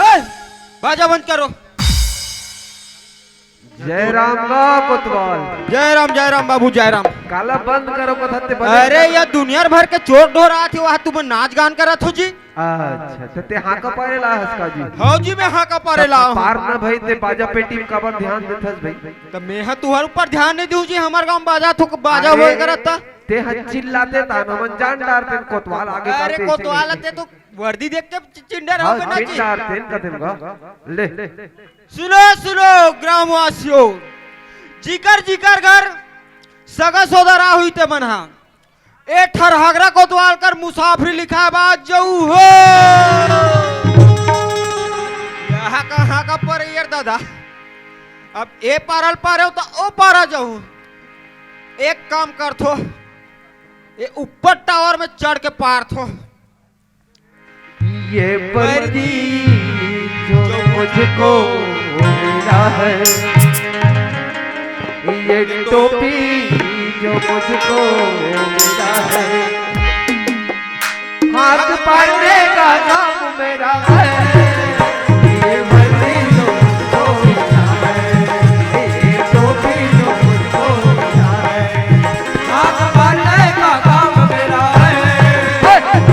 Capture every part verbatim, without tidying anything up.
ए, बाजा बंद करो। जय राम गा कोतवाल। जय राम, जय राम बाबू, जय राम। काला बंद करो कथस ते बंद अरे, कर। या दुनिया भर के चोर ढोर आत हे, वहाँ तुम नाच गान करत हो जी। अच्छा, तो ते हाका पारे ला हस का जी? हव जी, मैं हाका पारे ला हूँ। पार न भाई, ते बाजा पेटी में काबर ध्यान देथस भाई? तो मैं हा तुहर ऊपर ध्यान नहीं दूँ जी, हमार गाँव बाजा थो, बाजा अरे, होए करत था। ते हा चिल्लाते ता न, मन जान डारते कोतवाल आगे अरे, बढ़ते कोतवाल से। ते तो वर्दी देख के चि-, चिंडे रहो हाँ, ना चिन जी। डारते न कथन गा। ले। सुनो, सुनो, ग्रामवासियों, जिकर जिकर घर सगा सोदरा हुई ते मन हा, ए ठरहगरा कोतवाल कर मुसाफरी लिखाए बा जऊ हो। यहाँ कहाँ का पर यार दादा, अब ए पारल पारे हो तो ओ पारा जाऊ। एक काम करथो, ये ऊपर टावर में चढ़ के पारथो। ये वर्दी जो मुझको मिला है, ये टोपी जो मुझको मिला है, हाथ पढ़ने का काम मेरा है। ये वर्दी जो मुझको मिला है, ये टोपी जो मुझको मिला है, हाथ पढ़ने का काम मेरा है।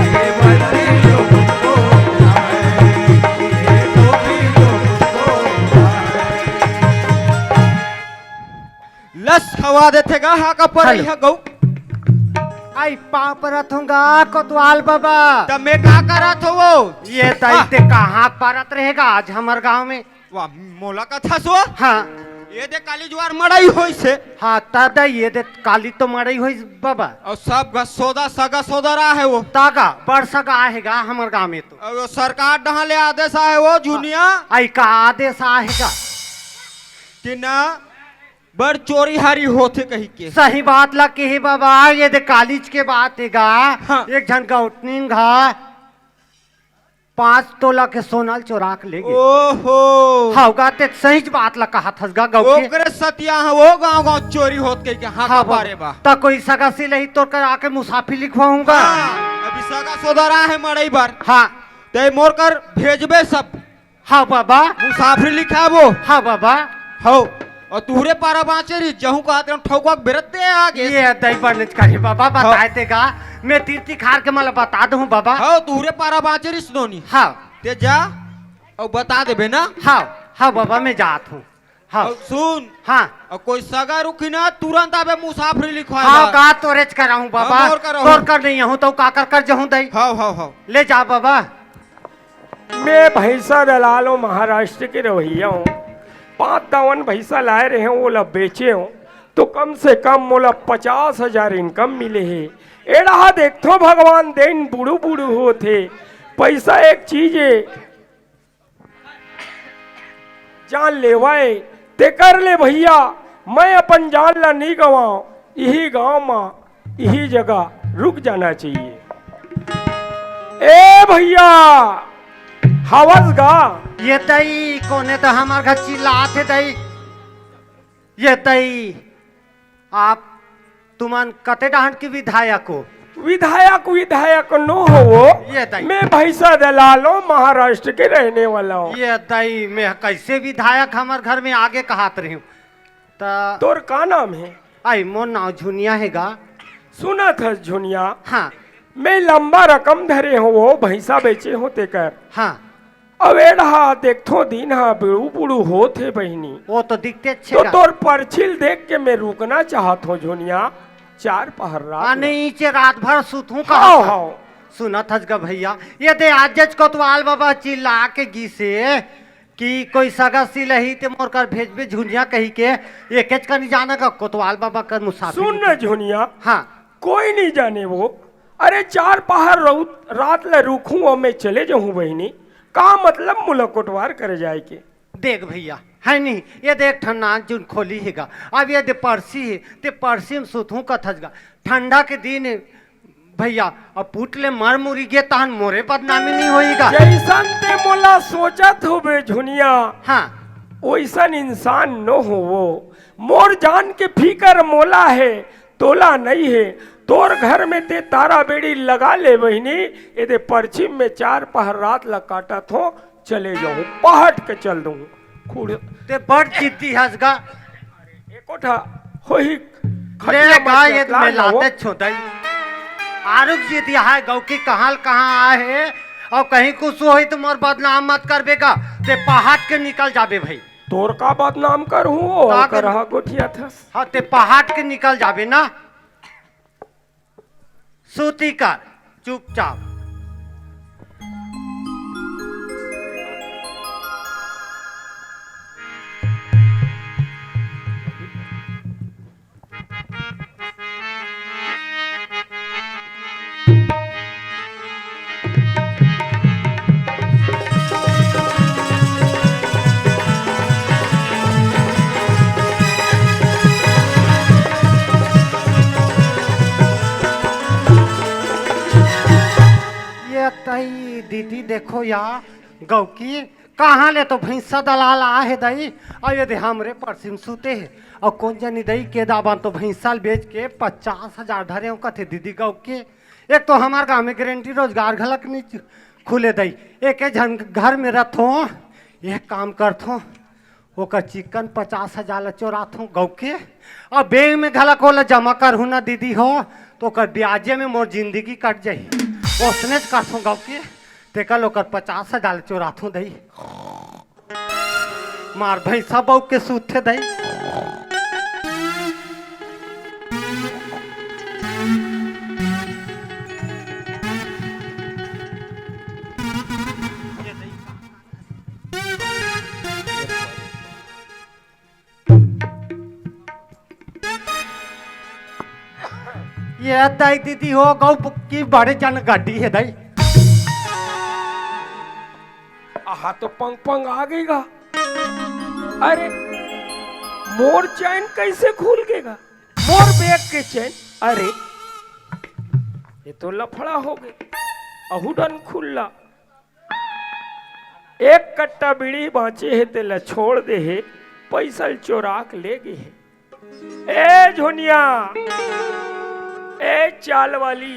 ये वर्दी जो मुझको मिला है, ये टोपी जो मुझको मिला है। लस हवा देथे गा, हाका पर हेलो। रही हा गऊ। आई पाँव परत हूँ गा कोतवाल बाबा। त मैं का करत हो वो? ये तई हाँ। ते कहाँ परत रहेगा आज हमर गाँव में? वाह, मोला कथस वो? हाँ। ये दे काली जुआर मड़ई होइस हे। हाँ, त दे ये दे काली तो मड़ई होइस बाबा। अउ सब गा सोदा सगा सोदरा हे वो। तागा, बड़ सगा आहे गा हमर गाँव में तो। अउ वो सरकार डहार ले आदेश आहे वो जुनिया। आई का आदेश आहे गा? कि ना बड़ चोरी हारी होथे कही के। सही बात ला कहे बाबा, ये दे कालीच के बात हे गा। हाँ। एक झन गौटनिन घा पाँच तोला के सोना ल चोरा के ले गे। ओहो। हाँ गा, ते सहीच बात ला कहत हस गा गौ के। ओकरे सतिया ह वो गाँव गाँव चोरी होत कही के हाँ हाँ का बाबा। बारे बा। त कोई सगा सिलही तोर कर आके मुसाफिर लिखवाहूँ गा। हाँ, अभी सगा सोदरा हे मड़ई बर। हाँ। ते मोर कर भेजबे सब। हाँ बाबा। मुसाफरी लिखाबो। हाँ बाबा। हव। अउ तुहरे पारा बाँचे रहिस, जहूँ कहत रहूँ ठउका के बेरत ते आगे। ये दई बनेच करे बाबा, हव। बताए ते गा। मैं तीर तिखार के मला बता दूँ बाबा। हव, तुहरे पारा बाँचे रहिस नोनी। हाँ। ते जा, अउ बता देबे ना। हाँ, हाँ बाबा, मैं जात हूँ। हाँ। अउ सुन। हाँ। अउ कोई सगा रुखी ना, तुरंत आबे मुसाफरी लिखवाए हाँ, बर। गा तोरेच कराहूँ बाबा। हाँ, मोर कराहूँ। तोर कर नहीं आहूँ, त काकर कर जहूँ दई। हव, हव, हव। ले जा बाबा। मैं भैंसा दलाल हूँ, महाराष्ट्र के रहवइया हूँ। पाँच दावन भैंसा लाए रहे हूँ, ओला बेचे हूँ, तो कम से कम मोला पचास हजार income मिले हे। एड़ा देखथो भगवान, दिन बुड़ू बुड़ू होत हे। पैसा एक चीज हे, जान लेवाए, तेकर ले भैया, मैं अपन जान ला नी गवाओं, इही गांव मा, इही जगह रुक जाना चाहिए। ए भैया, हवस गा? ये दई, कोने तो हमार घर चिल्लात हे दई। ये दई, आप, तुमन कते डहान के विधायक हो? विधायक, विधायक नो हो वो। ये दई। मैं भैंसा दलाल हूँ, महाराष्ट्र के रहने वाला हूँ। ये दई, मैं कैसे विधायक हमर घर में आगे कहत रही हूँ। त तोर का नाम हे? आई, मोर नाम झुनिया हे गा। सुनत हस झुनिया? हाँ। मैं लंबा रकम धरे हूँ, वो भैंसा बेचे हूँ तेकर। हाँ। अब एड़ा देखथो दिन हा बुड़ू बुड़ू होत हे बहिनी। वो तो दिखते अच्छे तो का। तोर परछी ल देख के मैं रुकना चाहत हूँ झुनिया, चार पहर रात आ, में। नहीं, इचे रात भर सुतहूँ हाँ, कहाँ पर? हाँ। सुनत हस गा भैया, ये दे आज जज कोतवाल बाबा चिल्ला के गिसे कि कोई सगा सिलही ते मोर कर भेजबे झुनिया कही के, एकेच कनी जाना का कोतवाल बाबा कर मुसाफिर सुन न निकल। झुनिया, हाँ। कोई नहीं जाने वो। अरे चार पहर रउत-, रात ल रुकहूँ अउ मैं चले जाहूँ बहिनी। का मतलब मोला कोटवार करे जाए के? देख भैया, है नहीं, ये देख ठन नान जुन खोली हे गा। अब ये दे परसी हे, ते परसी में सुतहूँ कथस गा। ठंडा के दिन हे भैया, अब पुट ले मर मुरी गे तहन मोरे बदनामी नहीं होई गा। जैसन ते मोला सोचत होबे झुनिया, हाँ। ओइसन इंसान नो हो वो। मोर जान के फिकर मोला हे, तोला नहीं हे। तोर घर में ते तारा बेड़ी लगा ले बहिनी, एदे परछिम में चार पहर रात ला काटत हो, चले जाहूं, पहट के चल दूं। खुड़ ते बड़ जिद्दी हस गा। एको ठा होही ले खटिया गा, मत ये लटला में ना हो। लाते छोदाई। आरुक जिद्दी हाय गौकी कहां ल कहां आए हे, अउ कहीं कुछ होही त मोर बदनाम मत करबे गा। ते पहाट के निकल जाबे भाई। तोर का बदनाम करहूं, का ओकर कर हा गोठिया थस। हां, ते पहाट के निकल जाबे ना। सूती कर चुपचाप। ये तई दीदी देखो या गौकी, कहाँ ले तो भैंसा दलाल आ हे दई, अउ ये दे हमरे परछिम सूते हे, अउ कोन जनी दई के दाबन तो भैंसा ल बेच के पचास हजार धरे हो कथे दीदी गौकी। एक तो हमार गांव में गारंटी रोजगार घलक नहीं खुले दई, एक झन घर में रथो, एक काम करथो, ओकर चिक्कन पचास हजार ला चोराथों गौके, अउ बैंक में घलक ओला जमा करहूं ना दीदी हो, तो ओकर ब्याजे में मोर जिंदगी कट जाही। ओसने च करथों गौके, तेकर ओकर पचास हजार ला चोराथों दई। मार भैंसा बऊ के सूते दई। ये दई दीदी हो गऊ की बड़े जन गड्डी हे दई। आहा, तो पंग पंग आ गई गा। अरे, मोर चैन कैसे खुल गे गा? मोर बैग के चैन। अरे, ये तो लफड़ा हो गए। अहू डन खुल्ला। एक कट्टा बीड़ी बांचे हे, तेला छोड़ दे हे, पैसा ल चोरा के ले गे हे। ए झुनिया, ए चाल वाली,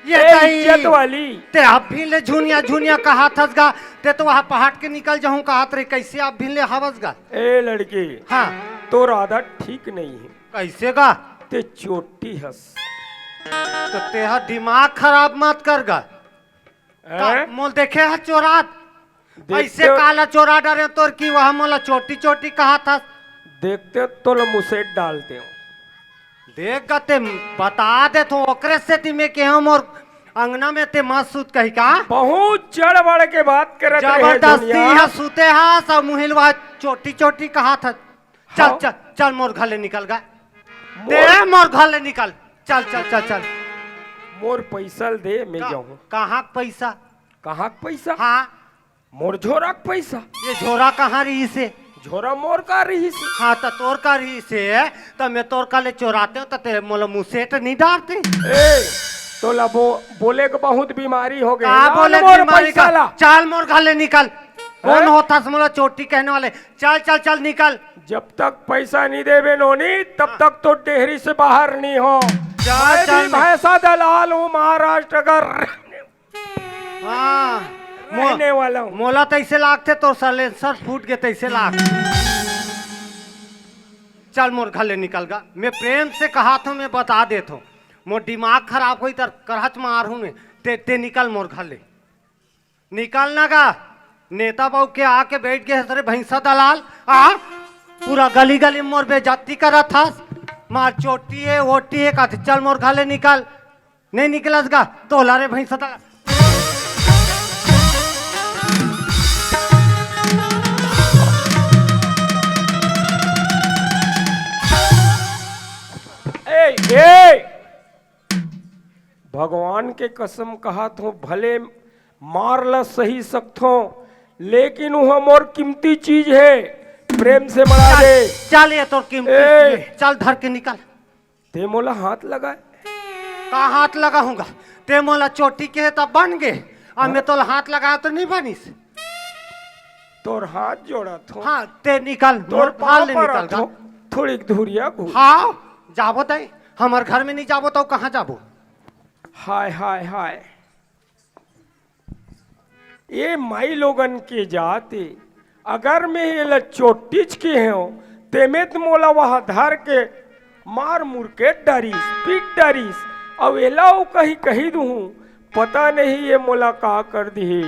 ये ए ताई, इज्जत वाली। ते अब भी ले झुनिया झुनिया कहाथस गा, ते तो वहां पहाट के निकल जाहूं कहात रहे, कैसे अब भी ले हवस गा? ए लड़की, हाँ। तोर आदत ठीक नहीं है। कैसे गा? ते चोटी हस। तो तेहा दिमाग खराब मत कर गा। का, हैं? मोल देखे ह चोरात? देखते ऐसे हो काला चोरा डरे तोर की वह मोला चोटी चोटी कहाथस। देखते हो तोला मुसेट डालते हो। देख गा ते बता देथों ओकरे सेती में केहों मोर अंगना में ते मत सूत कही का? बहुत चढ़ बढ़ के बात करत रहे जबरदस्ती दुनिया। ह सूते ह सब मुहिल वह चोटी चोटी कहाथस। चल, हाँ। चल, चल, मोर घर ले निकल गा। मोर ते मोर घर ले निकल। चल, चल, चल, चल। मोर पैसा ल दे, मैं का-, जाहूं। कहाँ के पैसा? कहाँ के पैसा? हाँ। मोर झोरा के पैसा। ये झोरा कहाँ रहिस हे? झोरा मोर का रहिस हे? हाँ, त तोर का रहिस हे, त मैं तोर का ले चोरातेंव, त ते मोला मुसेट नहीं डारते? ए, तोला बो-, बोले के बहुत बीमारी हो गए। का ला बोले मोर बीमारी पैसा का? ला। चल मोर घर ले निकल। कौन हैं? होथस मोला चोटी कहने वाले? चल, चल, चल, निकल। जब तक पैसा नहीं देबे नोनी, तब हाँ। तक तो डेहरी से बाहर नहीं हो। चल, मैं चल, भी निकल। भैंसा दलाल हूँ महाराष्ट्र का। हाँ। मो-, रहने वाला हूँ। मोला तैसे लागथे, तोर silencer फूट गे तैसे लाग। चल, मोर घर ले निकल गा। मैं प्रेम से कहाथों, मैं बता देथों। मोर दिमाग खराब होई, तर करहच मारहूँ मैं। ते, ते निकल मोर घर ले। निकल ना गा, नेता बहू के आके बैठ गए हस रे भैंसा दलाल। आ, पूरा गली गली में मोर बेइज्जती करत हस। मार चोटी हे, वोटी हे, कहत चल मोर घर ले निकल। नहीं निकलस गा, तोला रे भैंसा दलाल। ए, ए, भगवान के कसम कहाथों, भले मार ला सही सकथों, लेकिन वह मोर कीमती चीज हे, प्रेम से मड़ा चल, दे। चल, ये तोर कीमती ए! चीज हे, चल धर के निकल। ते मोला हाथ लगाए। का हाथ लगाहूंगा? ते मोला चोटी के तब बन गे, अउ हाँ? मैं तोला हाथ लगाया तो नहीं बनिस। तोर हाथ जोड़ाथों। हाँ, ते निकल, तोर मोर घर ले निकल गा। थोड़ी धुरिया घूम। हाँ, जाबो तई। हमर घर में नहीं जाबो तो कहाँ जाबो? हाय, हाय, हाय। ये माई लोगन के जात ए। अगर मैं एला चोट्टीच के हंव, तेमे त मोला वहां धर के मार मुरकेट डारिस, पीट डारिस, अउ एला अउ कहीं कही दूहूं, पता नहीं ये मोला का कर दिही।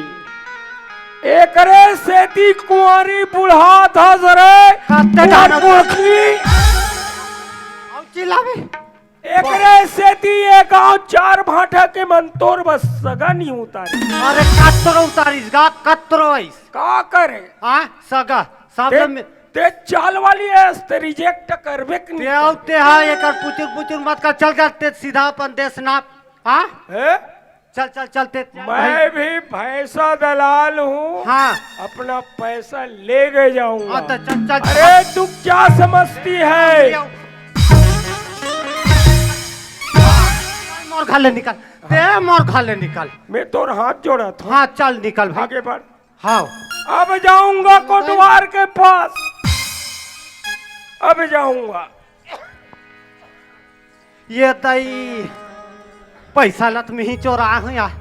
एकरे सेती कुंवारी बुढ़ात हस रे, कत्ते डांट कुंवारी। अउ चिल्लाबे। एकरे सेती ये गांव चार भांटा के मन तोर बस सगा नहीं उतारे। अरे कतरो उतारिस गा, कतरो आइस। का करे? हाँ, सगा, सब ते, लम- ते चाल वाली है, ते रिजेक्ट करबे के नहीं ते अउ करबे। ते हा, एकर पुचुर पुचुर मत कर, चल कर, ते सीधा अपन देश नाप। हाँ? हैं? चल, चल, चल, ते मैं भी भैंसा दलाल हूँ। हाँ। अपना पैसा ले के जाऊंगा। हाँ, तो चल, चल, अरे, चल। तू क्या समझती है? मोर घर ले निकल, ते मोर घर ले निकल। मैं तोर हाथ जोड़त हूँ। हाँ, चल निकल भाई। आगे बढ़। हाँ। अब जाऊंगा कोटवार के पास, अब जाऊंगा। ये तई पैसा लत में ही चोरा हूँ यार,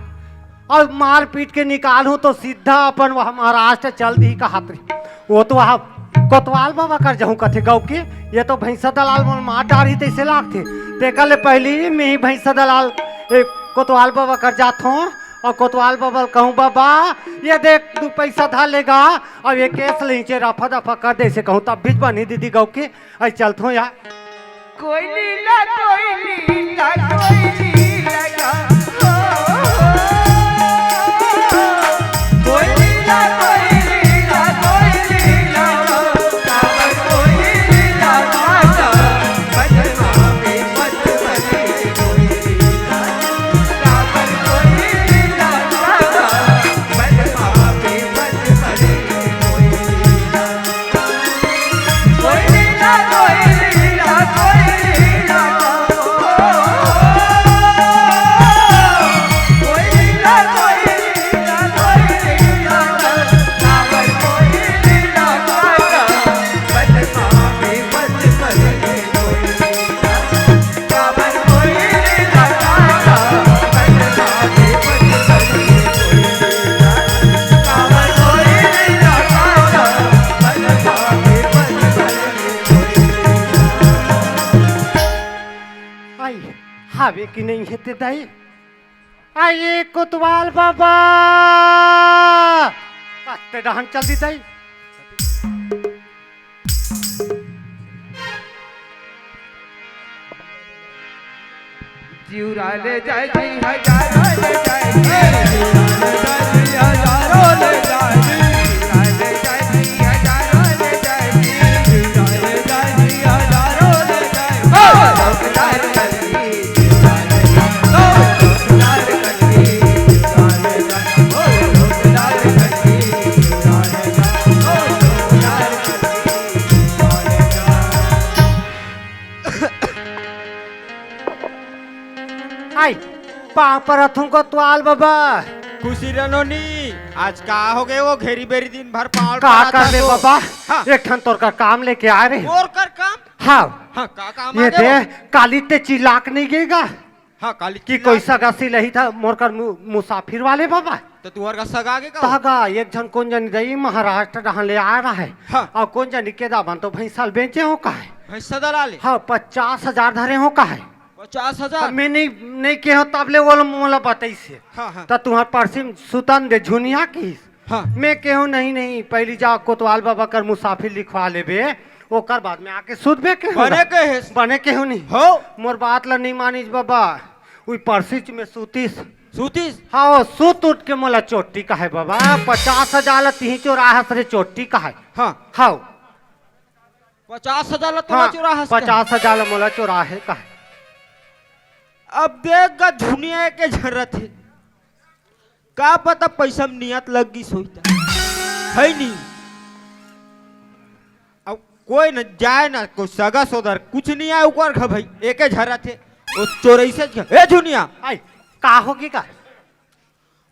और मार पीट के निकाल हूँ तो सीधा अपन वह महाराष्ट्र चल दी कहात रही। वो तो वह कोतवाल बाबा कर जाऊँ कथे गौ के, ये तो भैंसा दलाल मन मार डारी तैसे लागथे। तेकर ले पहली मैं ही भैंसा दलाल ए, कोतवाल बाबा कर जात हूँ और कोतवाल बाबा ल कहूँ, "बाबा, ये देख, दू पैसा धर लेगा।" अब ये केस ले नीचे रफा दफा कर दे से कहूँ, तब बीच बनी दीदी गौ के। आई चलत हूँ यार। कोई लीला, कोई लीला, कोई लीला गा। कोई लीला, कोई लीला, कोई लीला गा। कोई लीला गा। आई, हावे कि नहीं हे ते दाई? आई, कोतवाल बाबा! कत्ते डहन चल दी दाई। जिउरा ले जाए जी, हजारों ले जाए जी, जिउरा ले जाए जी, हजारों ले जाए जी, जिउरा ले जाए जी, हजारों ले जाए जी, जिउरा ले जाए जी, हजारों ले जाए जी। आई, पाँव परत हूँ कोतवाल बाबा। खुशी रनोनी, आज का हो गए वो घेरी बेरी दिन भर पाँव का परत कर दे हस तो? बाबा? हाँ। एक ठन तोर का काम लेके आए रहे। मोर कर काम? हाँ। हाँ, का काम ये आ गए दे, वो? काली ते चिल्लाक नहीं गेगा। हाँ, काली कि चिल्ला कोई सगा सिलही था मोर कर मु-, मुसाफिर वाले बाबा। तो तुहर का सगा आगे का? तहगा एक झन कोन जनी दई महाराष्ट्र डहान ले आ रहा है। हाँ। और कोन जनी के दामन तो भैंसा ल बेचे हो का है? भैंसा दलाले? हाँ, पचास हजार धरे हो का है? पचास हजार? अब मैं नहीं, नहीं के हो तब ले वो मोला बताई से। हाँ, हाँ। तो तुहर परसिम सुतन दे झुनिया की। हाँ। मैं केहूँ नहीं, नहीं, पहली जा कोतवाल बाबा कर मुसाफिर लिखवा लेबे, ओकर बाद में आके सुतबे केहूँ बने ना। कहेस। बने केहूँ नहीं। हो। मोर बात ला नहीं मानिस बाबा, उई परसिच में सुतिस। सुतिस? हाँ, वो सुत उठ के मोला चोट्टी कहे बाबा, पचास हजार ला तिही चोराहस रे चोट्टी कहे। हाँ। हाँ। पचास हजार ला तोला हाँ, चोराहस कहे। पचास हजार ला मोला चोराहे कहे। अब देख गा झुनिया के झरत हे। का पता पैसा में नियत लग गिस होई त। है नी? अब कोई न जाए ना, कोई सगा सोदर, कुछ नहीं आए ऊपर घर भाई, एके झरा थे, वो चोरई से झ-, ए झुनिया। आई, का होगी का?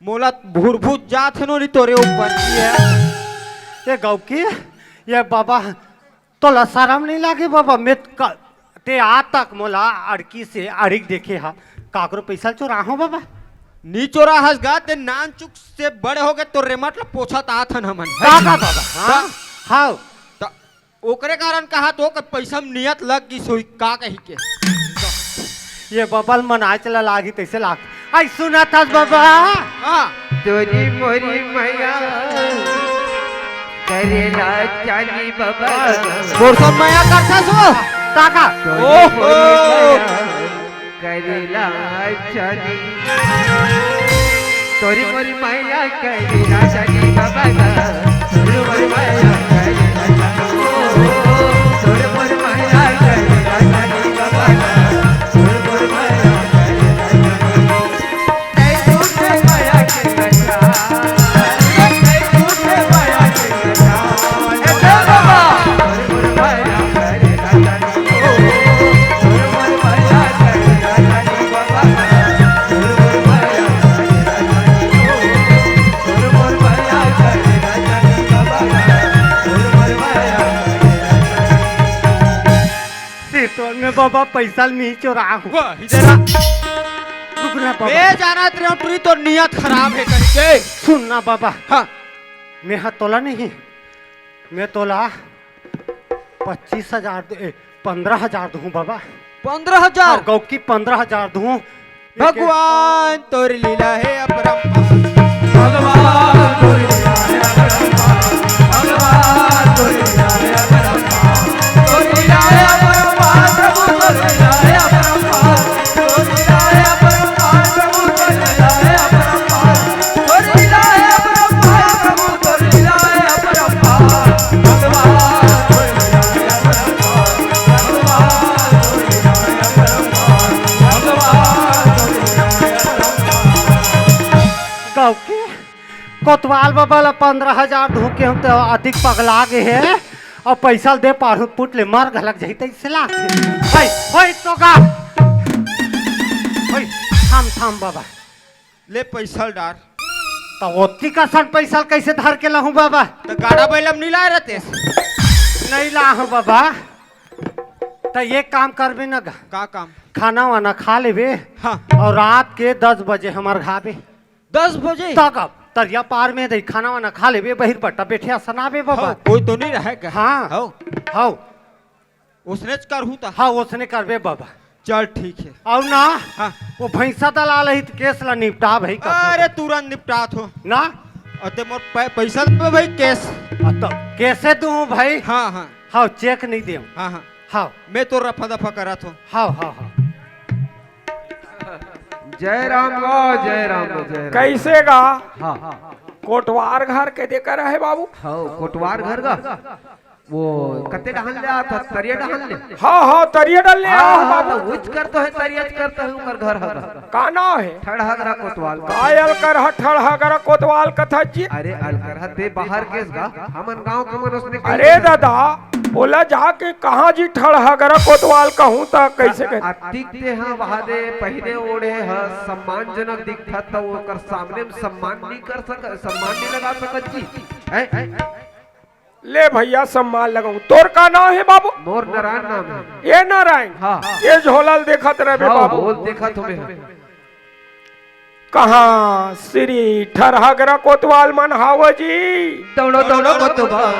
मोला भूर भूत जात है नो नी तोरे ऊपर। ये, ये गौ की, ये बाबा, तोला शरम नहीं लागे बाबा? मैं क-, ते आज तक मोला अड़की से अड़िक देखे हा, काकरो पैसा चोरा हो बाबा? नी चोरा हस गा, ते नान चुक से बड़े हो गए, तोर रेमट ला पोछत आत हन हमन। का, का बाबा? हाँ? त, हाँ। त ओकरे कारण कहा तो के पैसा में नियत लग गिस होई, का कही के? ये बबल मन आय चला लागी तैसे लाग। आई सुनत हस बाबा? हाँ। तोरी मोरी मैया करेला चाली बाबा। मोर सब मैया करता सो, ताका। तोरी ओहो। मोरी मैया करेला चाली। तोरी मोरी मैया करेला चाली बाबा। तोरी मोरी मैया करेला चाली। तोरी मोरी मैया करेला चाली बाबा। सिरतोन में बाबा पैसा ल मी चोरा हूँ। वाह, इधर आ। रुक ना बाबा। मैं जानत रहे हूँ, टुरी तोर नियत खराब है करके। सुन ना बाबा। हाँ। मैं हा तोला नहीं, मैं तोला पच्चीस हजार दे, ए, पन्द्रह हजार दूँ बाबा। पन्द्रह हजार? हाँ, गौ की पन्द्रह हजार दूँ। भगवान तोर लीला है अपरंपार। भगवान तोर लीला है अपरंपार। भगवान तोर लीला है अपरंपार। तोर लीला है अपरंपार, प्रभु तोर लीला है अपरंपार। तोर लीला है अपरंपार, प्रभु तोर लीला है अपरंपार। तोर लीला है अपरंपार, प्रभु तोर लीला है अपरंपार। भगवान तोर लीला है अपरंपार। भगवान तोर लीला है अपरंपार। भगवान तोर लीला है अपरंपार। गौ के कोतवाल बाबा ला पन्द्रह हजार दूँ केहेंव त अधिक पगला गे हे, अउ पैसा ल दे पारहूँ पुट ले मर घलक जाही तइसे लागथे। भाई, भाई तो गा। भाई, थाम, थाम बाबा। ले पैसा ल डार। त ओतकी कसन पैसा ल कइसे धर के लाहूँ बाबा? त गाड़ा बैल म नइ लाय रहतेस? नइ लाहूँ बाबा। त एक काम करबे न गा। का काम? खाना वाना खा लेबे। हाँ। अउ रात के दस बजे हमर घर आबे। दस बजे? तक अब तरिया पार में दई खाना वाना खा लेबे, बहिर बट्टा बैठे असन आबे बाबा। हौ, कोई तो नइ रहय का? हाँ। हौ। हौ। ओसनेच करहूँ त? हाँ, ओसने करबे बाबा। चल ठीक हे। अउ ना, हाँ। वो भैंसा दलाल ही त केस ला निपटा भाई का। अरे तुरंत निपटात हों। ना? अउ ते मोर पै-, पैसा दे भाई केस। अ तो केसे दूँ भाई? हाँ, हाँ। हाँ, चेक नइ देंव। हाँ, हाँ। हाँ। मैं तो रफा दफा करत हों। हाँ, हाँ, हाँ। जय राम गा, जय राम गा, जय राम। कइसे गा? हाँ। कोटवार घर के दे कर हे बाबू? हाँ, कोटवार घर गा। वो कते डहन ले आत हस, तरिया डहन ले? हाँ, हाँ, तरिया डहन ले आत हों हाँ, बाबू। त उच कर तो हे, तरिया च कर तो हे, ओकर घर हगा। का नाव हे? ठड़हगरा कोतवाल। का अलकरहा ठड़हगरा कोतवाल कथस जी? अरे अलकरहा ते बाहर गेस गा, हमन गाँव के मन ओसने कही अरे देथन। दादा, बोला जाके कहाँ जी ठड़हगरा कोतवाल कहूँ त कइसे कहे? अतिक ते ह वहा दे पहिने ओढ़े ह सम्मानजनक दिखत, त ओकर सामने म सम्मान नइ कर सक, सम्मान नइ लगा सकत जी। हैं? ले भइया, सम्मान लगाहूँ। तोर का नाव हे बाबू? मोर नारायण नाम हे। ए नारायण? हाँ। ए झोला ल देखत रह बे हाँ, बाबू। बोल, देखत हों मैं। कहाँ श्री ठड़हगरा कोतवाल मन हावय जी? दौड़ो, दौड़ो कोतवाल।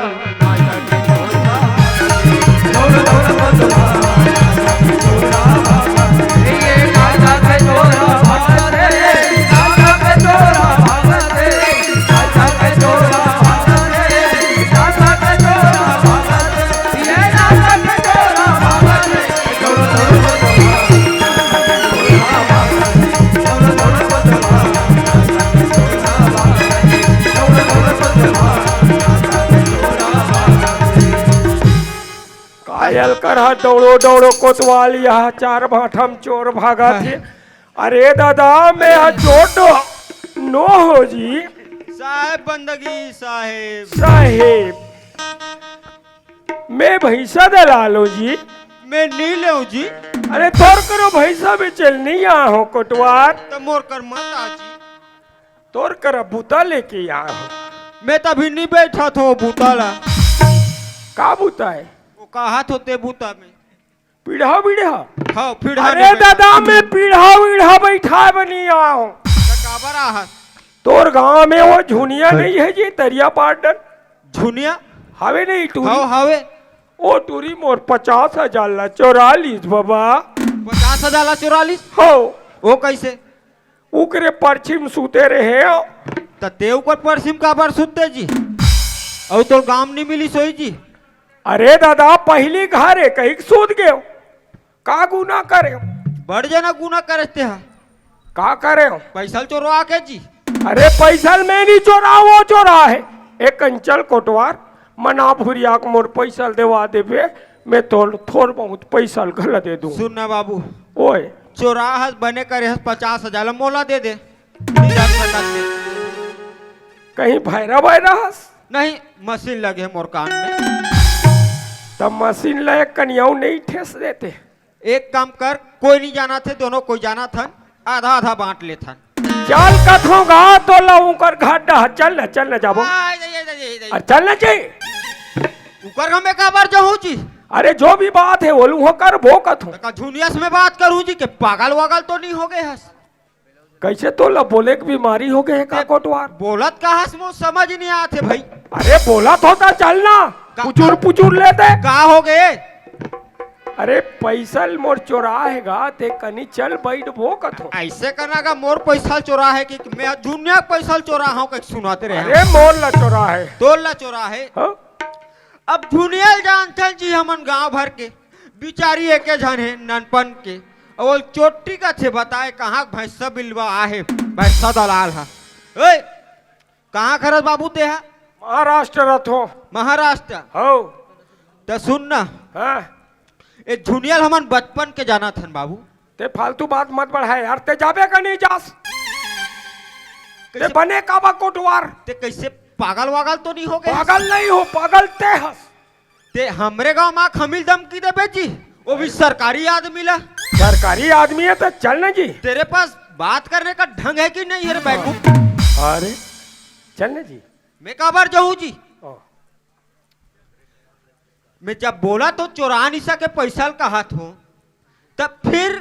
का अलकरहा दौड़ो दौड़ो कोतवाल, इहाँ चार भाठा म चोर भागत हे। अरे दादा, मैं ह चोर तो नो हों जी। साहेब बंदगी, साहेब। साहेब। मैं भैंसा दलाल हों जी। मैं नइ लेंव जी। अरे तोर करा भैंसा बेचे ल नइ आय हों कोटवार। त मोर कर मत आ जी। तोर करा बूता लेके आय हों। मैं त अभी नइ बइठत हों बूता ला। का बूता हे? वो कहत हों ते बूता में। पीढ़ा बीढ़ा? हाँ, पीढ़ा अरे नहीं बैठा। दादा, मैं पीढ़ा वीढ़ा बैठाय बर नइ आय हंव। त काबर आहस? तोर गांव में वो झुनिया नहीं है जी, तरिया पाटन? झुनिया? हावे नहीं टूरी? हाँ, हावे। ओ टूरी मोर पचास हजार ला चोरा लीस बाबा। पचास हजार ला चोरा लीस? हो। वो कैसे? उकरे परछी म सूते रहे हो। त ते उकर परछी म काबर सूते जी? अउ तोर गांव म नहीं मिलिस होही जी? अरे दादा, पहली घर हे, कहिके सूत गेंव। का गुना करेंव? बड़ जना गुना करे ते हा। का करेंव? पैसा ल चोरवा के जी। अरे पैसा ल मैं नहीं चोरा, वो चोरा हे। एक अंचल कोटवार, मना भुरिया के मोर पैसा ल देवा देबे, मैं तोर थोर बहुत पैसा ल घला दे दूं। सुन ना बाबू। ओए। चोरा हस बने करे हस, पचास हजार ल मोला दे दे। नहीं जान सकत ते। कहीं भैरा भैरा हस? नहीं, मशीन लगे हे मोर कान में। तब मशीन ल एक कनियाऊ नहीं ठेस देते। एक काम कर, कोई नहीं जानत हे, दोनों कोई जानत हन, आधा आधा बांट लेथन। चल कथों गा तोला उकर घर डहर, चल न, चल न जाबो। आ, जा, जा, जा, जा, जा। अरे चल न जी। उकर घर में काबर जाहूं जी? अरे जो भी बात हे, ओलू हो करबो कथों। त का झुनिया से मैं बात करूं जी, के पागल वागल तो नहीं हो गए हस? कैसे तोला बोले के बीमारी हो गए हे का ते कोटवार? बोलत का हस, मोर समझ नहीं आत हे भाई। अरे बोलत होता चल ना, का पुचुर पुचुर लेते। का हो गए? अरे पैसा ल मोर चोरा हे गा, ते कनी चल बैठबो कथों। ऐसे करना का मोर पैसा ल चोरा हे कि मैं झुनिया पैसा ल चोरा हूं कहिके सुनाते रहे। अरे मोर ला चोरा हे। तोर ला चोरा हे। हाँ? अब झुनिया ल जानथन जी हमन गांव भर के, बिचारी एके झन हे ननपन के। अउ वो चोट्टी कथे बताए कहां भैंसा बिलवा आहे, भैंसा दलाल हा। ओए, कहां के हरस बाबू ते हा? महाराष्ट्र रथों। महाराष्ट्र? हौ। त सुन ना। हाँ। ए झुनिया ल हमन बचपन के जानत हन बाबू। ते फालतू बात मत बढ़ाए यार, ते जाबे का नहीं जास? ते कैसे बने काबर कोटवार? ते कैसे पागल वागल तो नहीं हो गए? पागल नहीं हो, पागल ते हस। ते हमरे गांव में खमील धमकी देबे जी, वो भी सरकारी आदमी ला। सरकारी आदमी हे त चल ना जी। तेरे पास बात करने का ढंग है कि नहीं है रे बैकूफ? अरे चल ना जी। मैं काबर जाहूं जी? हाँ। मैं जब बोला तो चोरा नहीं सके पैसा ल कहाथों, तब फिर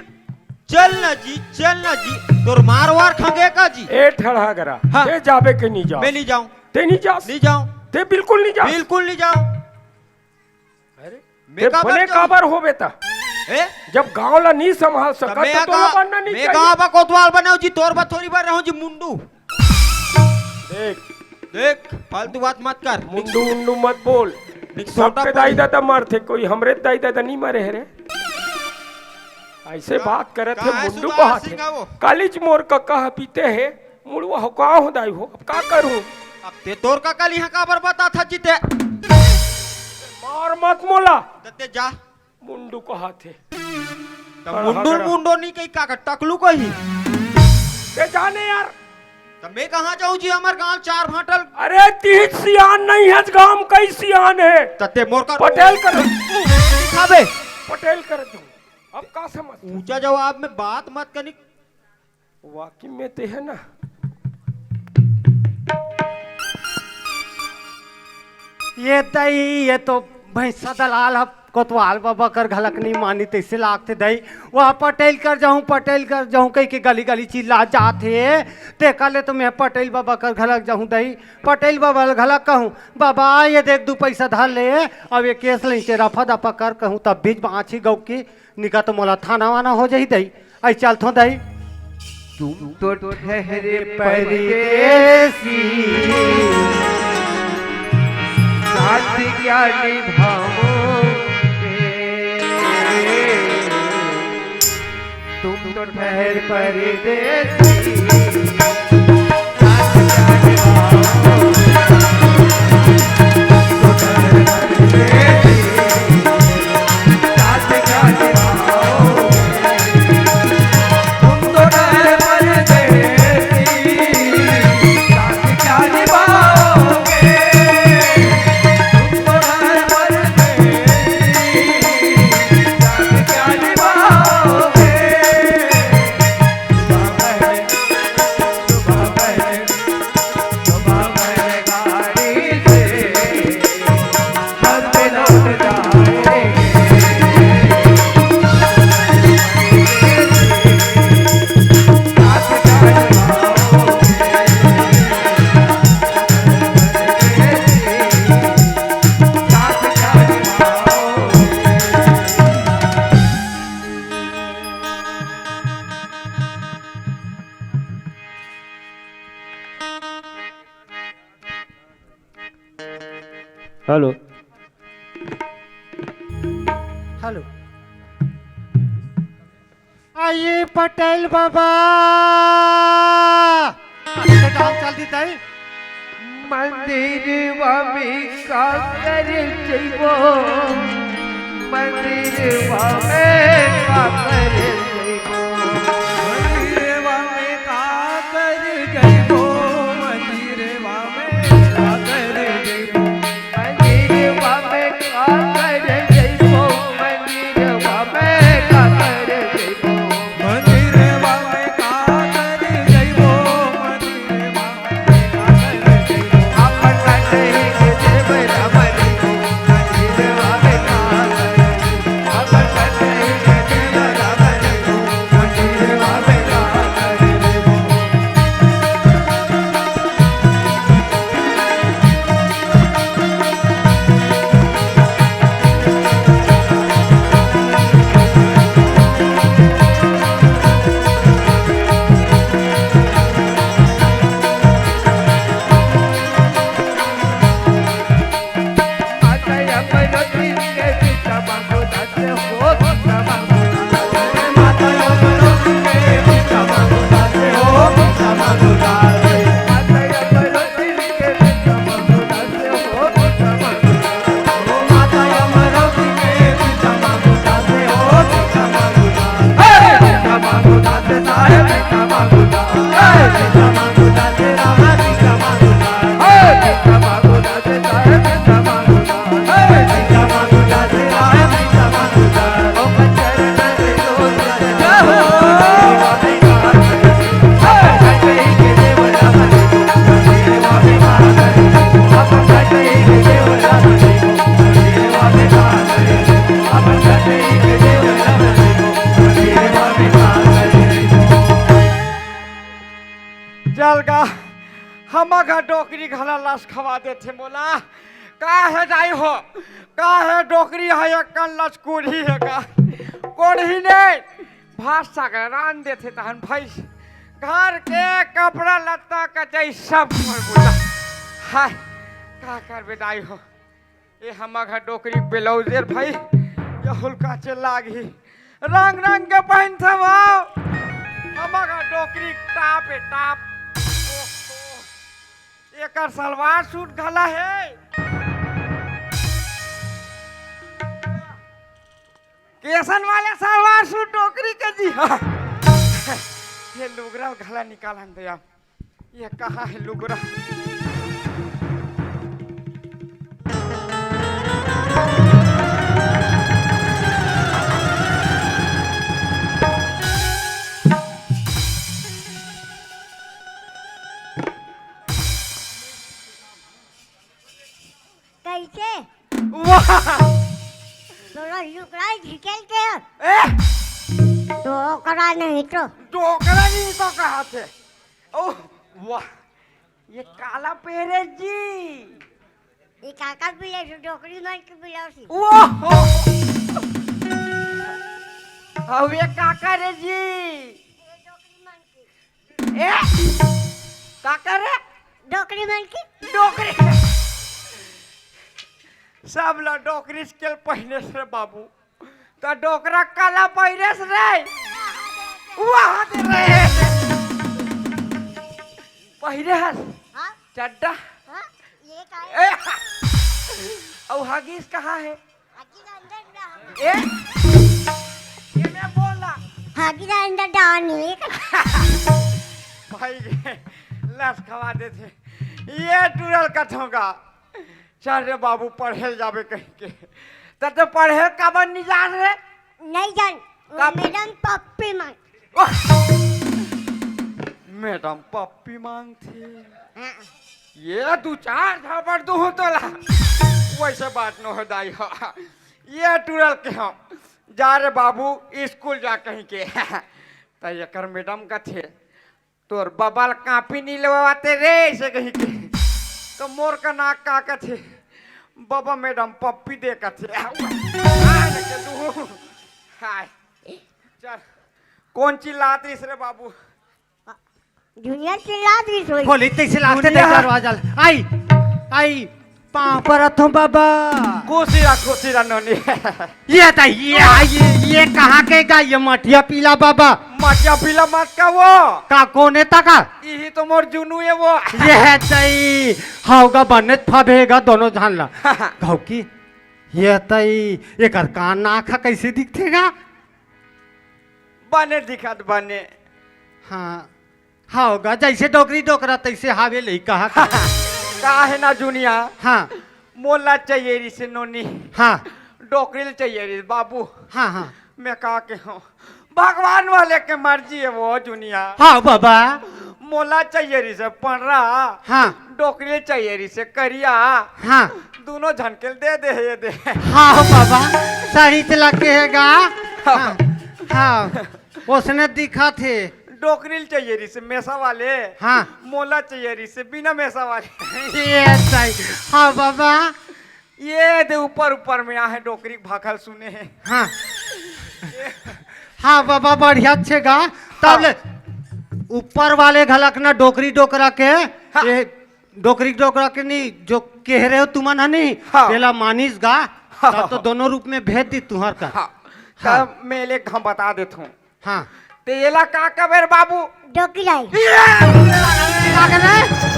चल ना जी, चल ना जी, तोर मार वार खंगे का जी? ए ठड़हागरा, हाँ। ते जाबे के नहीं जास? मैं नहीं जाऊं। ते नहीं जास? नहीं जाऊं। ते बिल्कुल नहीं जास? बिल्कुल नहीं जाऊं। अरे, मैं ते काबर बने जाऊं? काबर हो बेटा? ए? जब गांव ला नहीं संभाल सकत, तब मैं तो तोला का, बनना नहीं मैं चाहिए। गांव का कोतवाल बनाऊं जी, तोर बर थोड़ी बार रहूं जी मुंडू। देख, देख, फालतू बात मत कर। मुंडू उंडू मत बोल। देख, छोटा सबके दाई दादा मरथे, कोई हमरे दाई दादा नहीं मरे हे रे। ऐसे का, बात करत हे, मुंडू सुभाष कहाथे। सिंह वो? कालीच मोर कका ह पीते हे, मुड़वा हो का हो दाई हो, अब का करूं? अब ते तोर कका ल इहां काबर बताथा जी ते? मार मत मोला। त ते जा। मुंडू कहाथे। त मुंडू, मुंडो नहीं कही का, का टकलू कही? ते जाने यार। त मैं कहां जाऊं जी, हमर गांव चार भांटल। अरे तीन सियान नहीं हे, गांव कई सियान हे। त ते मोर का पटेल कर। दिखाबे। पटेल कर तू। अब का समझ? ऊंचा जवाब में बात मत कनी। वाकई में ते हे ना। ये दई, ये तो भैंसा दलाल ह, कोतवाल बाबा कर घलक नहीं मानी, तैसे लागथे दई। वह पटेल कर जाहूं, पटेल कर जाहूं कहिके गली गली चिल्ला जाथे। तेकर ले तो मैं पटेल बाबा कर घलक जाहूं दई, पटेल बाबा ल घलक कहूं, "बाबा, ये देख, दू पैसा धर ले, अब ये केस ले रफा दफा कर," कहूं, तब बीच बांची गऊ की निका तो मोला थाना वाना हो जाही दई। आई चलथों दई। तुम तो ठहरे परदेसी, साथ क्या निभाओगे? तुम तो ठहर परदेसी। हेलो। हेलो। आइए पटेल बाबा। अच्छा, डाल चल दी ताई। मंदिरवा में का करे जइबो, मंदिरवा में का करे जइबो, मंदिरवा में का करे जइबो, मंदिरवा में का करे जइबो। मंदिरवा में का करे जइबो, मंदिरवा में का करे जइबो। मंदिरवा में का करे जइबो, मंदिरवा में का करे जइबो। अपन कटही के देवरा बनी, मंदिरवा में का करे जइबो। अपन कटही के देवरा बनी, मंदिरवा में का करे जइबो। चल गा, हमर घर डोकरी घला लस खवा देथे मोला। का हे दाई हो, का हे डोकरी हे, एक कन लस कोढ़ी हे का? कोढ़ी नहीं, भात साग रांध देथे तहन भैंस। घर के कपड़ा लत्ता कचई सब कर बुला। हाय, का करबे दाई हो? ए हमर घर डोकरी ब्लाउज रे भाई, ये हुलका चे लागही। रंग रंग के पहिनथे वो। हमर घर डोकरी टॉप हे, टॉप। ओहो। एकर सलवार सूट घला हे। केसन वाले सलवार सूट डोकरी के जी। हाँ। ये लुगरा घला निकालन दे अब। ये कहाँ हे लुगरा? कैसे? वाह! तोला लुगरा झिकेल के? ए! डोकरा नहीं तो। डोकरा नहीं तो कहा थे। ओह, वाह! ये काला पेरे जी। ये काका बिले सु डोकरी मन के बिलासी। वाह! अब ये काका रे जी। ये डोकरी मन के। ए! काका रे? डोकरी मन के। डोकरी। सब ला डोकरी स्केल पहिने से बाबू। त डोकरा काला पहिरेस रे। वाह दे रे। पहिरेस। हाँ? चड्डा। हाँ? ये का है? ए, अउ हगीस कहाँ हे? हगीस अंदर ना। ए? ये मैं बोला। हगीस अंदर डाल नहीं। भाई ये लस खवा देथे। ये टूरल कथों का। चल रे बाबू, पढ़े ल जाबे कहिके। त तो पढ़े काबर नहीं जान रे? नहीं जान। कब? मैडम पप्पी मांग। वाह! मैडम पप्पी मांगथे। हाँ। ये दू चार झापड़ दूहूं तोला। वैसे बात न हो दाई हो। ये टूरल के हम। जा रे बाबू, स्कूल जा कहिके। त एकर मैडम कथे, तोर बबा ल कापी नी लेवाते रे, ऐसे कहिके। त मोर का नाक का कथे, बबा मैडम पप्पी दे कथे। हाय, लेके तू। हाय। चल। कौन चिल्लात रहिस रे बाबू? जूनियर चिल्लात रहिस होई। बोली तैसे लागते जूनियर। देख दरवाजा ल। आई, आई। पाँव परत हूँ बाबा। खुशी रह, खुशी रह नोनी। ये त, ये, ये, ये कहाँ के गा, ये मटिया पीला बाबा? मटिया पीला मत का वो। का कोन हे त का? इही तो मोर जुनू हे वो। ये हे तई, हव गा बने फबे गा दोनों झन ला। घौकी, ये तई, एकर कान नाक ह कइसे दिखथे गा? बने दिखत बने। हाँ, हव गा, जइसे डोकरी डोकरा तइसे हावे लइका ह। का हे ना जुनिया? हाँ। मोला चाहिए रिसे नोनी। हाँ। डोकरी ल चाहिए रिसे बाबू। हाँ, हाँ। मैं का के हूँ, भगवान वाले के मर्जी हे वो जुनिया। हाँ बाबा। मोला चाहिए रिसे पंडरा। हाँ। डोकरी ल चाहिए रिसे करिया। हाँ। दूनों झन के ल दे दे हे ये दे। हाँ बाबा, सही से लगे हे गा। हाँ। हाँ, ओसने दिखत हे। डोकरी ल चाहिए रिसे मेसा वाले। हाँ। मोला चाहिए रिसे बिना मेसा वाले। ये सही। हाँ बाबा। ये दे ऊपर ऊपर में आहे डोकरी भाखल सुने हे। हाँ। हाँ बाबा, बढ़िया छे गा। तब हाँ। ले ऊपर वाले घलक ना डोकरी डोकरा के, हाँ। ये डोकरी डोकरा के नी, जो कहे रहे हो तुमन ह नी, हाँ। तेला मानिस गा, हाँ। तब तो दोनों रूप में भेज दी तुहर का। हाँ। हाँ। तब मैं ले हम बता देत हूँ। हाँ। ते एला का कबे रे बाबू? डोकरी लाई। ये!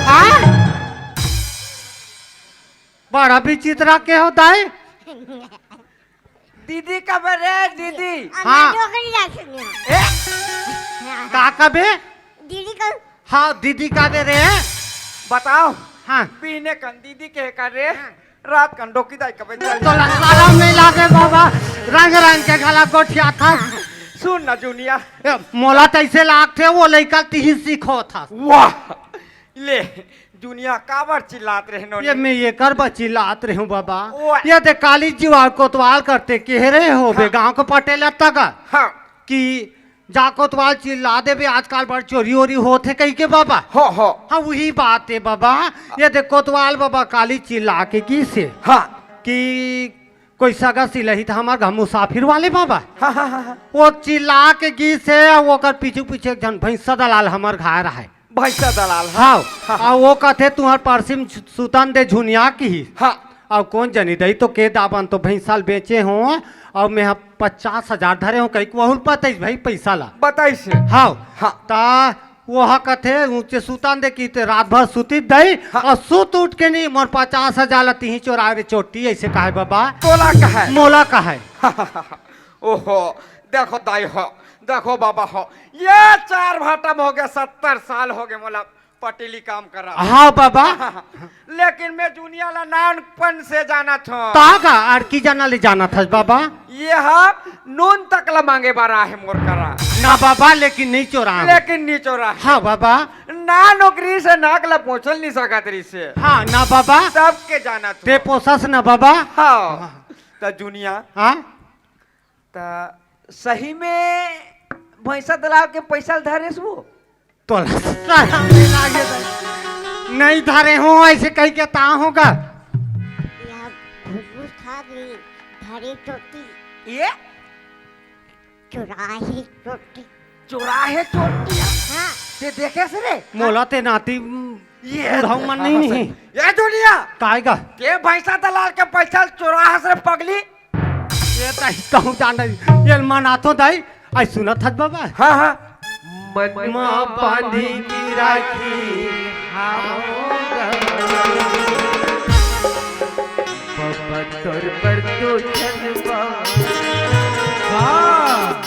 हाँ? बड़ा विचित्र के हो दाई। दीदी कबे रे, दीदी? अम्मा हाँ। डोकरी लाई सुनिया। ए? का कबे? दीदी का। हाँ, दीदी कबे रे? बताओ। हाँ। बिहने कन दीदी के कर रे? हाँ। रात कन डोकरी दाई कबे चल। तोला शरम नहीं लागे बाबा, रंग रंग के गला गोठियाथस। सुन ना जुनिया। ए, मोला तइसे लागथे, वो लइका तिही सीखो था। वाह, ले, जुनिया काबर चिल्लात रहे नोनी? ये मैं एकर बर चिल्लात रहे हूँ बाबा। ओए। ये दे काली जुवार कोतवाल करते कहे रहे हो बे हाँ। गाँव के पटेल तक हाँ। कि जा कोतवाल चिल्ला देबे, आजकल बड़ चोरी ओरी होत हे कहि के बाबा। हो, हो। हाँ, वही बात हे बाबा। ये देख कोतवाल बाबा काली चिल्ला के गिस हे हाँ। कि कोई सगा सिलही त हमर घर मुसाफिर वाले बाबा। हाँ, हाँ, हाँ, हाँ। वो चिल्ला के गिस हे, अउ ओकर पीछू पीछू एक झन भैंसा दलाल हमर घर आहे। भैंसा दलाल, हाँ। हाँ, हाँ, हाँ। अउ वो कथे तुहर परसिम सुतन दे झुनिया किही। हाँ। अउ कोन जनी दई तो के दाबन तो भैंसा ल बेचे हो, अउ मैं ह पचास हजार धरे हो कहिके वहू ल बताइस भाई पैसा ला। बताइस हे। हाँ। हाँ। ता वो ह कथे ऊंचे सुतन दे कि ते रात भर सुतिस दई, हाँ। अउ सुत उठ के नी मोर पचास हजार ला तिही चोराए रे चोट्टी, अइसे कहे बाबा। तोला कहे? मोला कहे। ओहो, देखो दाई हो, देखो बाबा हो, ये चार भाटा में हो गया, सत्तर साल हो गए मोला पटेली काम करा। हाँ बाबा। लेकिन मैं जुनिया ला नानपन से जानत हूँ। ता का अड़की जना ले जानत हस बाबा? ये हा नून तक ला मांगे बर आहे मोर करा। ना बाबा, लेकिन नहीं चोरा हूँ। लेकिन नहीं चोरा। हाँ बाबा। ना नौकरी से नाक ला पोछल नहीं सकत रहिसे। हाँ ना बाबा। सबके जानत ते हूँ। पोसस ना बाबा। हाँ। हाँ। त जुनिया। हाँ। त सही में भैंसा दलाल के पैसा ल धरेस वो? तोला शरम नहीं लागे दाई? नहीं धरे हो, अइसे कहिके ता होगा। या घुघुस खा गई, धरे चोटी। ये? चुराहे चोटी। चुराहे चोटी? हाँ। ते देखेस रे? मोला ते नाती ये बुढ़ऊ मन नहीं, नहीं। ये दुनिया। काय गा? के भैंसा दलाल के पैसा चुराहस रे पगली? ये तही कहूँ जान रही। ये मनाथो दाई, आई सुनत हस बाबा? हाँ, हाँ। मन मा बांधी की राखी, हाँ। बाबा तोर बर दू झन बा। हाँ।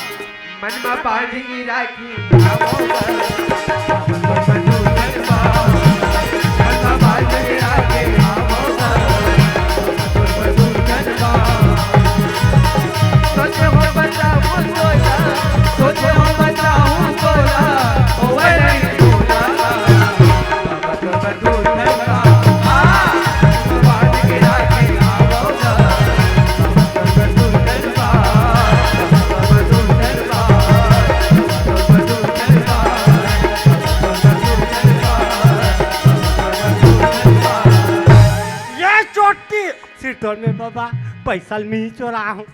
मन मा बांधी की राखी, हाँ। ये चोटी सिरतोन में बाबा, पैसा ल मी चोरा हूँ।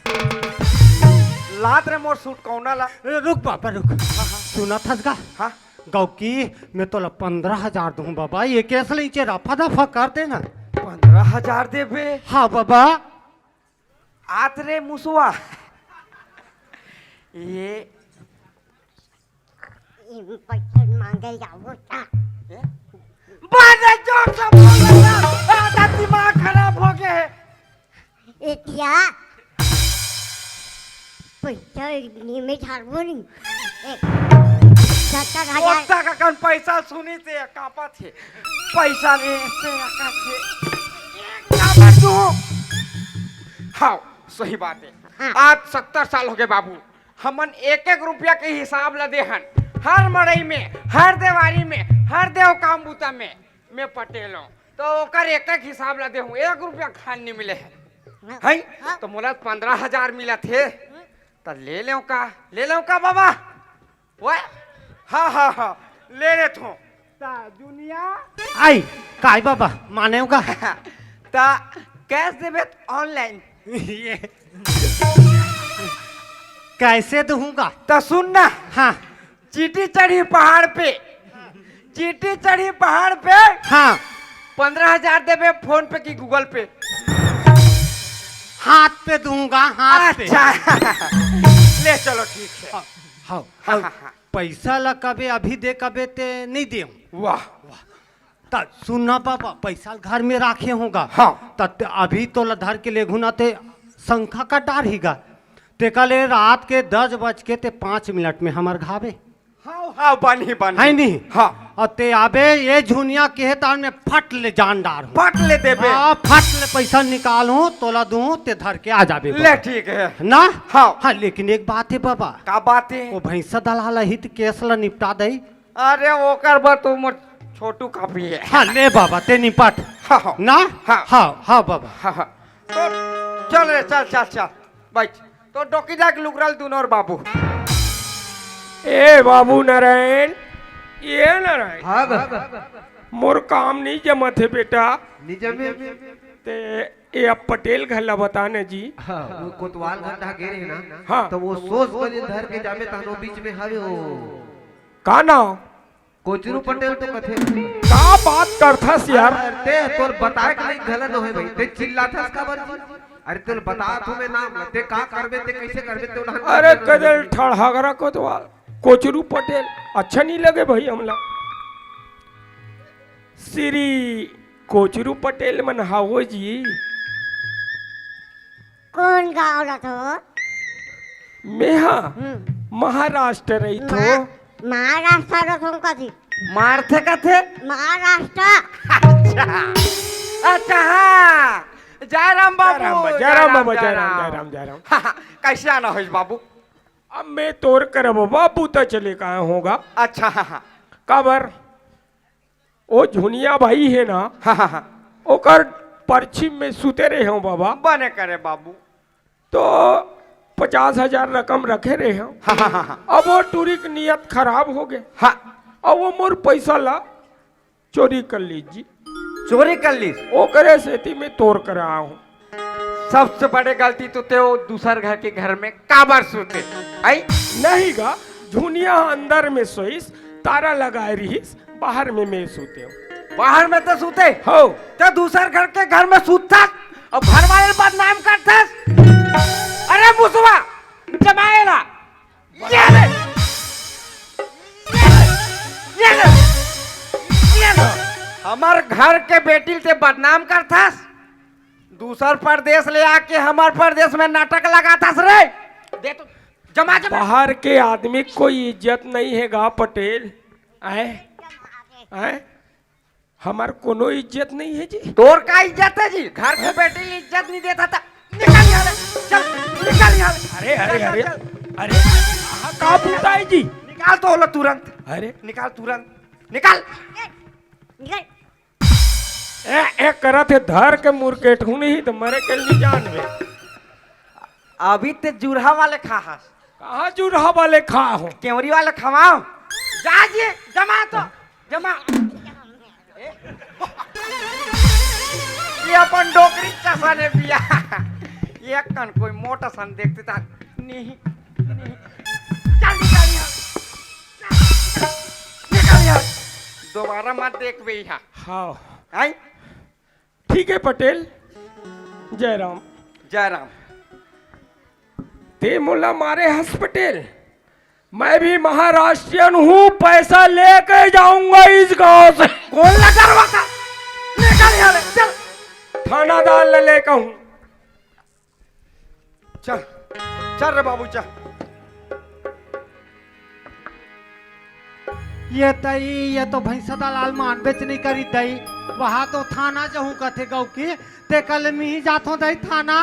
लात रे मोर सूट कौना ला? ए, रुक बाबा, रुक। हाँ, हाँ। सुनत हस गा? हाँ। गौकी, मैं तोला पंद्रह हजार दूँ बाबा, ये केस ले इचे रफा दफा कर देना। पंद्रह पंद्रह हजार देबे? हाँ बाबा। आत रे मुसवा। ये पैसा मांगे जाओ ता। बारे जोर से बोल ना, आधा दिमाग खराब हो गया है। एतिया पैसा निमे झाड़बो नहीं। ए, सत्तर हजार। ओत्ता का कन पैसा सुनी से कांपत हे। पैसा रे से कांपत हे। एक नंबर तू। हाँ, सही बात है। हाँ। आज सत्तर साल हो गए बाबू, हमन एक एक रुपया के हिसाब ला देहन, हर मड़ई में, हर देवारी में, हर देव काम बुता में। मैं पटेल हूँ, तो ओकर एक एक हिसाब ला देहूँ, एक रुपया खान नहीं मिले है। हाँ। हैं? हाँ। तो मोला पंद्रह हजार मिलत हे, हम्म। तो ले लेव का, ले लेव का बाबा? ओए? हाँ, हाँ, हाँ, ले लेत हूँ। ता दुनिया। आई, काय बाबा, मानेव का? ता कैश देबे त online? ये। कैसे दूंगा? तो सुन ना। हाँ। चींटी चढ़ी पहाड़ पे, चींटी चढ़ी पहाड़ पे। हाँ। पंद्रह हजार देबे PhonePe की Google Pay? हाथ पे दूंगा, हाथ पे। अच्छा। ले चलो, ठीक है। हाँ, हाँ, हाँ, हाँ, हाँ। पैसा ला कबे अभी दे, कबे ते नहीं दे। वाह। त सुन ना बाबा, पैसा घर में राखे होगा। हाँ। त ते अभी तोला धर के लेगहूँ ना ते शंका का डार हीगा। तेका ले रात के दस बज के ते पाँच मिनट में हमर घाबे। हाँ, हाँ, बनी, बनी। है नहीं? हाँ। अउ ते आबे ये झुनिया के तान में फट ले जान डारहूँ। फट ले देबे। हाँ, फट ले पैसा निकालहूँ, तोला दूँ, ते धर के आ जाबे ले, बाबा। ठीक है। ना? हाँ। हाँ, लेकिन एक बात है बाबा। का बात है? वो भैंसा दलाल ही त केस ला निपटा दई। अरे ओकर बर तो मोर छोटू काफी है। हाँ, ले बाबा, ते निपट। हाँ, हाँ। ना? हाँ। हाँ, हाँ बाबा। हाँ, हाँ। तो चल रे, चल, चल, चल। बैठ। तो डोकी जाके लुगरल दुनोर बाबू। ए बाबू नारायण, ए नारायण। हाँ बाबा। मोर काम नहीं जमत हे बेटा। नहीं जमे। ते ए अब पटेल घर ला बता न जी। हाँ, वो कोतवाल घर ढा गे रहे ना। हाँ। तो वो सोच बलिल धर के जामे तहनो बीच में हवे हो। का नाव? कोचरू पटेल तो कथे। का बात करथस यार? अरे, ते तोर बताए के नहीं गलत होय भाई, ते चिल्लाथस काबर जी? अरे, तोर बतात हूँ मैं नाम, ते का करबे, ते कैसे करबे, ते उन्हन अरे, करबे। कदल ठड़हगरा कोतवाल, कोचरू पटेल, अच्छा नहीं लगे भाई हमला। श्री कोचरू पटेल मन हावो जी। कौन गाँव रथो? मेहा हम्म। महाराष्ट्र रही थो। मा-, महाराष्ट्र रथो कथी? मारथे कथे? महाराष्ट्र। अच्छा। अच्छा, हाँ। जय राम बाबू, जय राम बा-, जय राम बाबा, जय राम, जय राम, जय राम। हाँ, हाँ, कैसे आना होइस बाबू? अब मैं तोर करब बाबू त चले कहाँ होगा? अच्छा, हाँ, हाँ। काबर? ओ झुनिया भाई हे ना, हाँ, हाँ, हाँ। ओकर परछिम में सुते रहे हूँ बाबा। बने करे बाबू। तो पचास हजार रकम रखे रहे हूँ। हाँ, हाँ, हाँ, हाँ। अब वो टूरी के नियत खराब हो गए। हाँ। अब वो मोर पैसा ला चोरी कर लीस जी। चोरी कर लीस? ओकरे सेती मैं तोर करा हूँ। सबसे बड़े गलती तो ते वो दूसर घर के घर में काबर सुते, आई? नहीं गा, झुनिया अंदर में सोइस, तारा लगाए रहिस, बाहर में मैं सुते हूँ। बाहर में तो सुते? हो। तो दूसर घर के घर में सुतथस और घर वाले बदनाम करथस? अरे मुसवा, जमाए ला। ये ले। ये ले। ये ले। ये ले। हमर घर के बेटी ल ते बदनाम करथस? दूसर परदेस ले आके हमर परदेस में नाटक लगाथस रे। दे तो, जमा, जमा। बाहर के आदमी कोई इज्जत नहीं है गा पटेल। आए? आए? हमर कोनो इज्जत नहीं है जी। तोर का इज्जत है जी? घर के बेटी ल इज्जत नहीं देता था। निकल यहाँ ले। चल, निकल यहाँ ले। अरे, अरे, चल, अरे, चल, चल। अरे, कहाँ का बूता है जी? निकाल तो ओला तुरंत। अरे। निकाल तुरंत। निकाल। निकल। ए, ए, करत हे धर के मुरकेट हूँ नहीं तो मरे के नहीं जानबे। अभी ते जुरहा वाले खा हस। कहाँ जुरहा वाले खा हो? केवरी वाले खवाओ। जा जी, जमा तो, जमा। ये अपन डोकरी चसा ने बिया। ये कन कोई मोटा सन देखते ता। नहीं, नहीं। चल निकल यहाँ। निकल यहाँ। दोबारा मत देखबे यहाँ। हाँ। आई? ठीक है पटेल। जय राम। जय राम। ते मोला मारे हस पटेल, मैं भी महाराष्ट्रियन हूँ, पैसा लेके जाऊंगा इस गांव से। कौन लगा रहा था? निकल यहाँ ले, चल। थानादार ला लेके हूँ। चल, चल रे बाबू, चल। ये तई, ये तो भैंसा दलाल मानबेच नहीं करी दई। वहाँ तो थाना जहूँ कथे गौकी, ते कल मी जाथों दई थाना।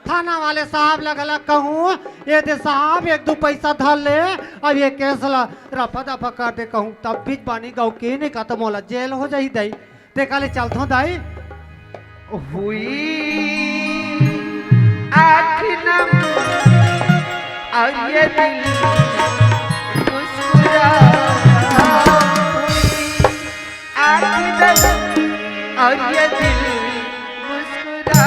थाना वाले साहब लग लग कहूँ, ये दे साहब एक दो पैसा धर ले, अब ये केस ला रफा दफा कर दे कहूँ, तब बीच बानी गौकी नहीं का तो मोला जेल हो जाही दई। ते काले चलथों दाई। हुई आँख नम और ये दिल मुस्कुरा। हुई आँख नम और ये दिल मुस्कुरा।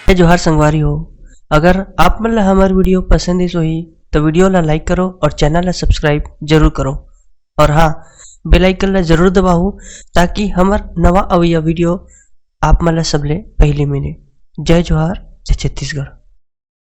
जय जोहार संगवारी हो, अगर आप मन ला हमर video पसंद आइस होही, तो video ला like करो और channel ला subscribe जरूर करो। और हाँ, bell icon ला जरूर दबाओ, ताकि हमर नवा अवइया video आप मन ला सबले पहली मिले। जय जोहार, जय छत्तीसगढ़।